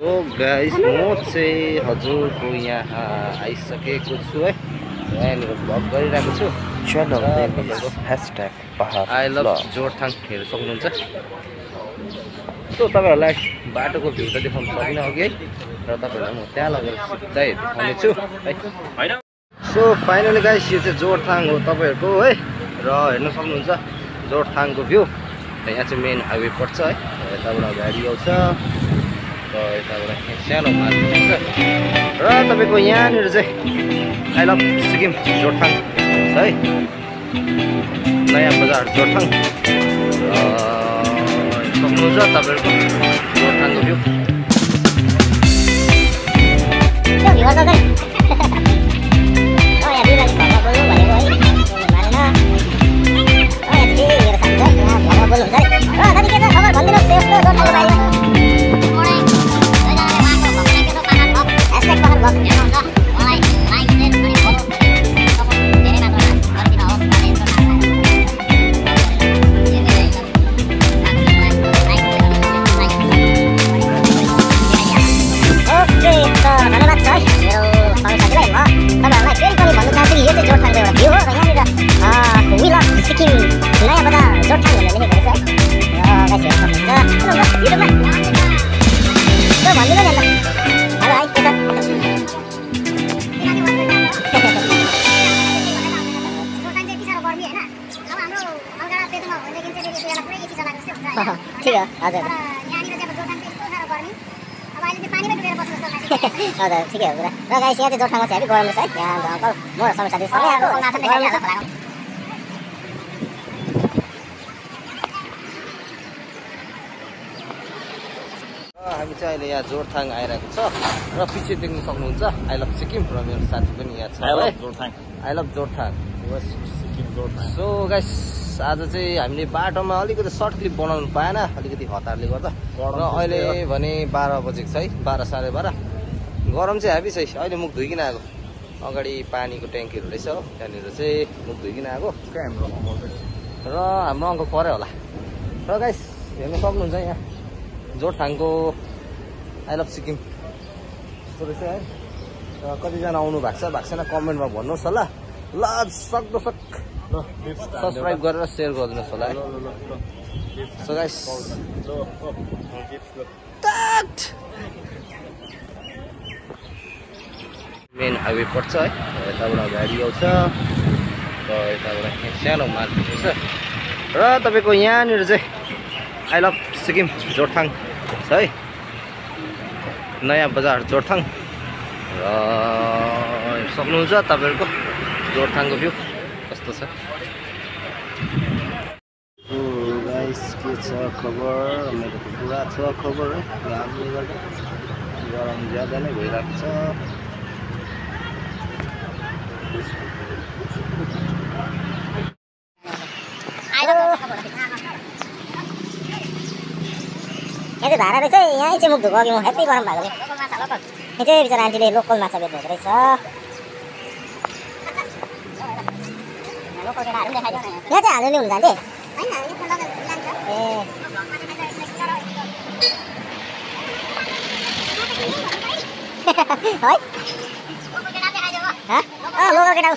So guys, म चाहिँ हजुरको यहाँ आइसकेको छु है। यहाँनिर भ्लग गरिरहेको छु। च्यानल नेम #पहाड आई लभ जोरथाङ हेर्न सक्नुहुन्छ। सो तपाईहरुलाई बाटोको भ्यू त देखाउन सकिनँ अघि है, र तपाईहरुलाई म त्यहाँ लगेर सिधै देखाउने छु है। सो फाइनली गाइस, यो चाहिँ जोरथाङ हो तपाईहरुको है, र हेर्न सक्नुहुन्छ जोरथाङको भ्यू। यहाँ चाहिँ मेन हाइवे पर्छ है, यताबाट गाडी आउँछ र यताबाट सानो मार्केट छ, र तपाईको यहाँनिर चाहिँ आई लभ सिक्किम जोरथाङ छ है, नयाँ बजार जोरथाङ। सक्नुहुन्छ तपाईहरुको जोरथाङको भ्यू। ठीक है, हजुर हजुर ठिकै हो पुरा। र गाइस, यहाँ चाहिँ जोरथाङमा चाहिँ हेभी गरम छ है। यहाँ अङ्कल म र सबै साथी सबै आएको हामी चाहिँ अहिले यहाँ जोरथाङ आइरहेको छ, र पछि देख्न सक्नुहुन्छ आई लभ सिक्किम, र मेरो साथी पनि यहाँ छ है। I love Jorethang. So guys, आज चाहिँ हामीले बाटोमा अलिकति सर्ट क्लिप बनाउनु पाएन, अलिकति हतारले गर्दा, र अहिले भने 12 बजेको छ है, 12 साढे 12। गरम चाहिँ हेभी छ। अहिले मुख धुइकिन आएको, अगाडि पानीको ट्याङ्कीहरू रहेछ हो, त्यहाँनिर चाहिँ मुख धुइकिन आएको, र हाम्रो अङ्कल पऱ्यो होला। र गाइस, हेर्न सक्नुहुन्छ यहाँ जोरथाङको आई लभ सिक्किम यस्तो रहेछ है। र कतिजना आउनु भएको छैन कमेन्टमा भन्नुहोस् होला। ल सक्दो सक सब्सक्राइब गरेर सेयर गरिदिनुहोस् होला है। सो गाइस, मेन हाइवे पर्छ है, यताबाट गाडी आउँछ, र यताबाट सानो मार्केट छ, र तपाईको यहाँनिर चाहिँ आई लभ सिक्किम जोरथाङ छ है, नयाँ बजार जोरथाङ। र सक्नुहुन्छ तपाईहरुको जोरथाङको भ्यू कस्तो छ। गाइस, के छ खबर? मेरो त पुरा छ खबर है, घामले गर्दा गरम ज्यादा नै भइरहेको छ। यहाँ चाहिँ धारा रहेछ, यहीँ चाहिँ मुख धुको अघि म हेप्पी गरम भएकोले। यहाँ चाहिँ बिचरा आन्टीले लोकल माछा बेच्नु हुँदो रहेछ। यहाँ चाहिँ हाल्नु हुनु जान्थे है लोकल केटा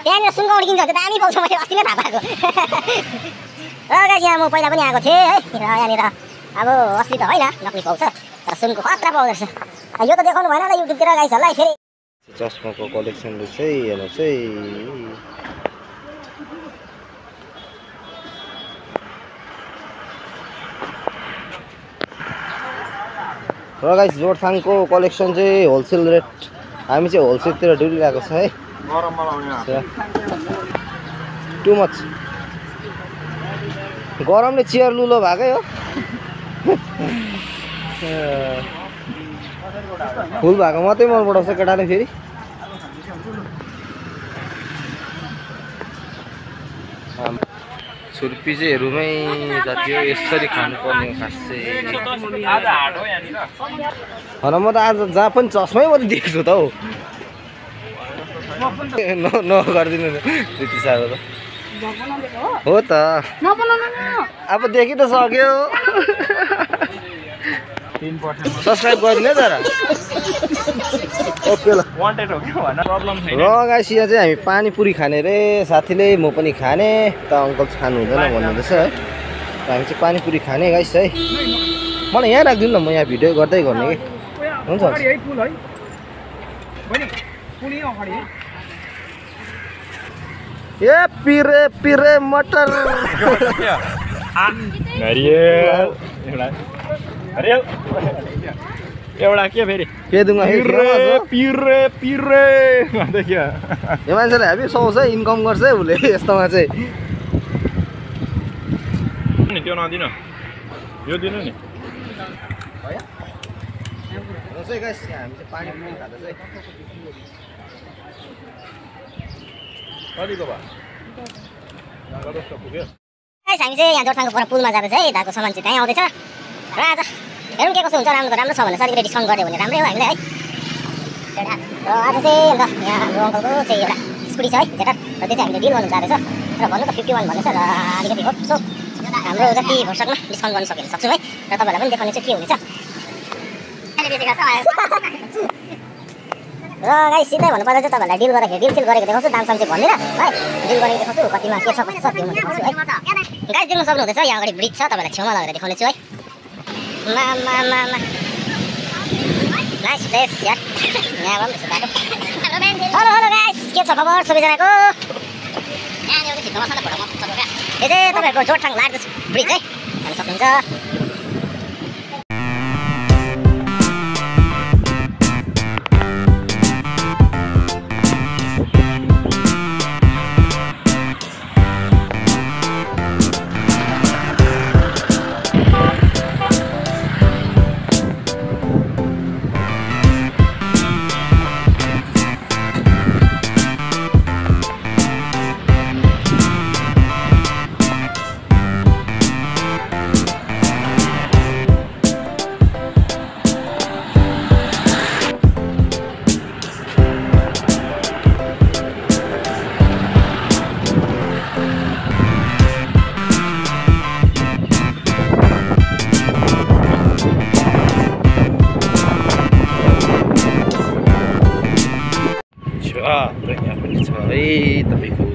त्यहाँनिर सुनको उड्किन्छ, त्यो दामी पाउँछ, मैले अस्ति नै थाहा पाएको। र गाइस, यहाँ म पहिला पनि आएको थिएँ है, र यहाँनिर अब अस्ति त होइन नक्ली पाउँछ, तर सुनको खतरा पाउँदो रहेछ। यो त देखाउनु भएन होला युट्युबतिर गाइसहरूलाई। फेरि चस्माको कलेक्सन रहेछ है, हेर्नुहोस् है। र गाइस, जोरथाङको कलेक्सन चाहिँ होलसेल रेट, हामी चाहिँ होलसेलतिर डुलिरहेको छ है। टु मच गरमले चियर लुलो भएकै हो। फुल भएको मात्रै मन पराउँछ केटाले। फेरि छुर्पी चाहिँ हेरुमै जति हो यसरी खानुपर्ने खास चाहिँ। होइन, म त आज जहाँ पनि चस्मै मात्रै देख्छु त हौ। न गरिदिनु त्यति साह्रो त। हो त अब देखि त सक्यो सब्स्क्राइब गरिदिनु है तर ओके ल वान्टेड हो कि भन प्रब्लम छैन र गाइस यहाँ चाहिँ हामी पानीपुरी खाने रे साथीले म पनि खाने त अङ्कल खानु हुँदैन भन्नुहुँदैछ है हामी चाहिँ पानीपुरी खाने गाइस है मलाई यहाँ राखिदिनु न म यहाँ भिडियो गर्दै गर्ने कि हुन्छ ए पिरे पिरे मटर एउटा के फेरि पेदुङमा पिरे पिरे देखियो यो मान्छेले हेभी सोच है इन्कम गर्छ है उसले यस्तोमा चाहिँ नि त्यो नदिनु यो दिनु नि चाहिँ गाइस हामी चाहिँ पानी पनि खाँदा चाहिँ कतिको भयो गाइस हामी चाहिँ यहाँ जोरथाङको पर पुलमा जाँदैछ है दाको सामान चाहिँ त्यहीँ आउँदैछ र आज हेरौँ के कसो हुन्छ राम्रो त राम्रो छ भने अलिकति डिस्काउन्ट गऱ्यो भने राम्रै हो हामीले है र आज चाहिँ अन्त यहाँ हाम्रो अङ्कलको चाहिँ एउटा स्कुटी छ है जेटर र त्यो चाहिँ हामीले डिल गर्नु जाँदैछ र भन्नु त 51 भन्दैछ र अलिकति होप सो हाम्रो जति भर्सकमा डिस्काउन्ट गर्न सक्यो भने सक्छौँ है र तपाईँहरूलाई पनि देखाउने चाहिँ के हुनेछ र गाइस सिधै भन्नुपर्दा चाहिँ तपाईँहरूलाई डिल गर्दाखेरि डिल गरेको देखाउँछु दाम साम चाहिँ भन्दिनँ है डिल गरेको देखाउँछु कतिमा के छ कसो छ त्यो म देखाउँछु है गाइस देख्न सक्नुहुँदैछ यहाँ अगाडि ब्रिज छ तपाईँलाई छेउमा लगेर देखाउने छु है नाइस प्लेस यार यहाँ बाटो हेलो हेलो गाइस के छ खबर सबैजनाको यहाँ एउटा छिटो मसँग फोटो म क्या यो चाहिँ तपाईँहरूको जोरथाङ लार्जेस्ट ब्रिज है हेर्न सक्नुहुन्छ यहाँ पनि छ है तपाईँको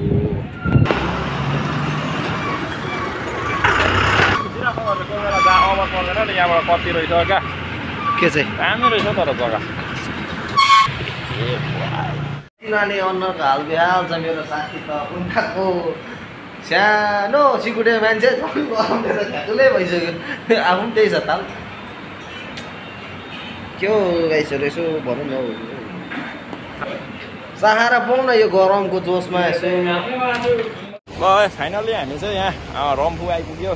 यहाँबाट कति रहेछ क्या के चाहिँ दामी रहेछ तर जग्गा तिनीहरूले अनुहारको हाल बेहाल छ मेरो साथी त उनीहरूको सानो सिकुटे मान्छे ठ्याकुलै भइसक्यो आफू पनि त्यही छ ताल के हो गाइसहरू यसो भनौँ न सहारा पाउँ न यो गरमको जोसमा यसो ल फाइनल्ली हामी चाहिँ यहाँ रम्फू आइपुग्यो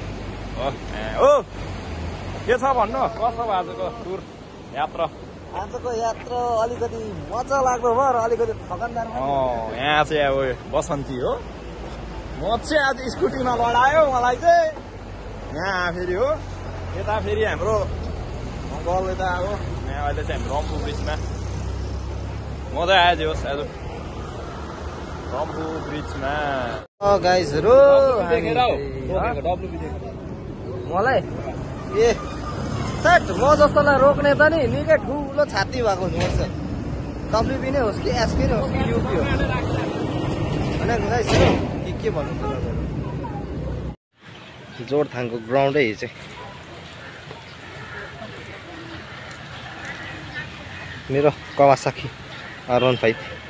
हो के छ भन्नु कस्तो भयो आजको टुर यात्रा आजको यात्रा अलिकति मजा लाग्दो भयो र अलिकति थकानदार यहाँ चाहिँ अब बसन्ती हो म चाहिँ आज स्कुटीमा लडायो मलाई चाहिँ यहाँ फेरि हो यता फेरि हाम्रो अङ्कल यता अब यहाँ अहिले चाहिँ हामी रम्फू ब्रिजमा मजा आयो होस् आज रम्फू ब्रिजमा गाइजहरू मलाई ए सट म जस्तोलाई रोक्ने त नि निकै ठुलो छाती भएको हुनुपर्छ डब्लुबी नै होस् कि एसके नै होस् कि युपी हो होइन गाइजहरू के भन्नु त जोरथाङको ग्राउन्डै चाहिँ मेरो कवासाकी R15